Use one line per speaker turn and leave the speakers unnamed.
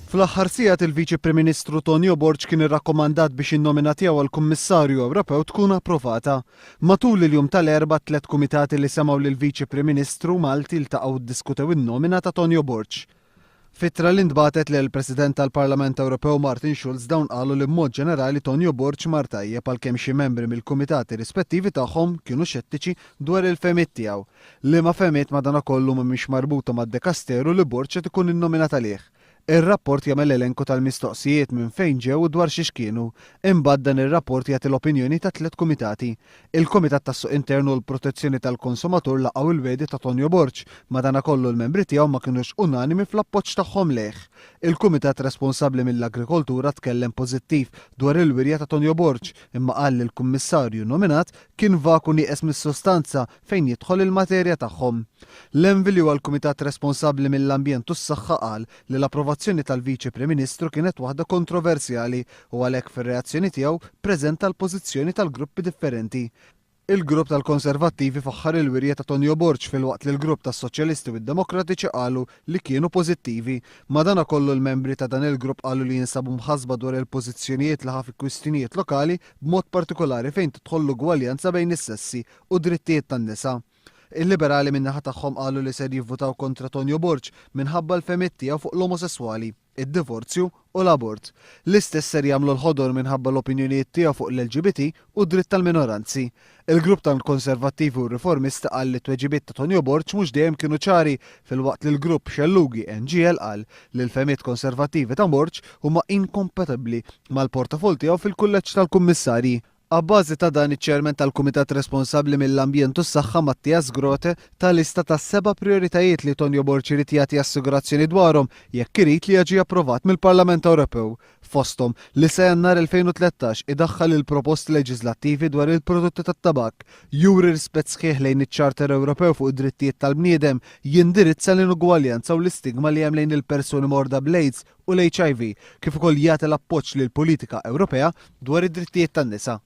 Fl-aħħar sigħat il-Viċi Prim Ministru Tonio Borg kien irrakkomandat biex in-nomina tiegħu għal Kummissarju Ewropew tkun approvata. Matul il-jum tal-Erbgħa tliet kumitati li semgħu lill-Viċi Prim Ministru Malti ltaqgħu u ddiskutew in-nomina ta' Tonio Borg. F'ittra li ntbagħtet lill-President tal-Parlament Ewropew Martin Schulz dawn qalu li b'mod ġenerali Tonio Borg mar tajjeb għalkemm xi membri mill-kumitati rispettivi tagħhom kienu xettiċi dwar il-fehmiet tiegħu. Liema fehmiet madanakollu mhumiex marbuta mad-dekasteru li Borg qed ikun innominat għalih. Ir-rapport jagħmel elenku tal-mistoqsijiet minn fejn ġew u dwar xiex kienu. Imbagħad dan ir-rapport jagħti l-opinjoni ta' tliet kumitati. Il-Kumitat tas-Suq Intern u l-Protezzjoni tal-Konsumatur laqgħu l-wegħdi ta' Tonio Borg, madanakollu l-membri tiegħu ma kinux unanimi fl-appoġġ tagħhom lejh. Il-Kumitat responsabbli mill-Agrikoltura tkellem pożittiv dwar il-wirja ta' Tonio Borg, imma qal li l-Kummissarju nominat kien vag u nieqes mis-sustanza fejn jidħol il-materja tagħhom. L-ENVI li huwa l-kumitat responsabbli mill-ambjent u s-saħħa qal li l-approvazzjoni tal-Viċi Prim Ministru kienet waħda kontroversjali u għalhekk fir-reazzjoni tiegħu preżenta l-pożizzjoni tal-gruppi differenti. Il-grupp tal-Konservattivi faħħar il-wirja ta' Tonio Borg filwaqt li l-grupp tas-Soċjalisti u d-Demokratiċi qalu li kienu pożittivi. Madanakollu l-membri ta' dan il-grupp qalu li jinsabu mħassba dwar il-pożizzjonijiet li ħa fi kwistjonijiet lokali b'mod partikolari fejn tidħol l-ugwaljanza bejn is-sessi u d-drittijiet tan-nisa. Il-Liberali min-naħa tagħhom qalu li ser jivvutaw kontra Tonio Borg minħabba l-fehmiet tiegħu fuq l-omosesswali, id-divorzju u l-abort. L-istess ser jagħmlu l-Ħodor minħabba l-opinjonijiet tiegħu fuq l-LGBT u d-dritt tal-minoranzi. Il-grupp tal-Konservattivi u r-Riformisti qal li t-tweġibiet ta' Tonio Borg mhux dejjem kienu ċari filwaqt li l-grupp Xellugi NGL qal li l-fehmiet konservattivi ta' Borg huma inkompatibbli mal-portafoll tiegħu fil-Kulleġġ tal-Kummissarji. Abbażi ta' dan, iċ-Chairman tal-Kumitat responsabbli mill-Ambjent u s-Saħħa Matthias Groote ta lista ta' seba' prijoritajiet li Tonio Borg irid jagħti assigurazzjoni dwarhom jekk irid li jaġi approvat mill-Parlament Ewropew. Fosthom, li sa Jannar 2013 idaħħal il-proposti leġiżlattivi dwar il-prodotti tat-tabakk, juri rispett sħiħ lejn iċ-Charter Ewropew fuq id-Drittijiet tal-Bniedem, jindirizza l-inugwaljanza u l-istigma li hemm lejn il-persuni morda bl-AIDS u l-HIV, kif ukoll jagħti l-appoġġ lill-politika Ewropea dwar id-drittijiet tan-nisa.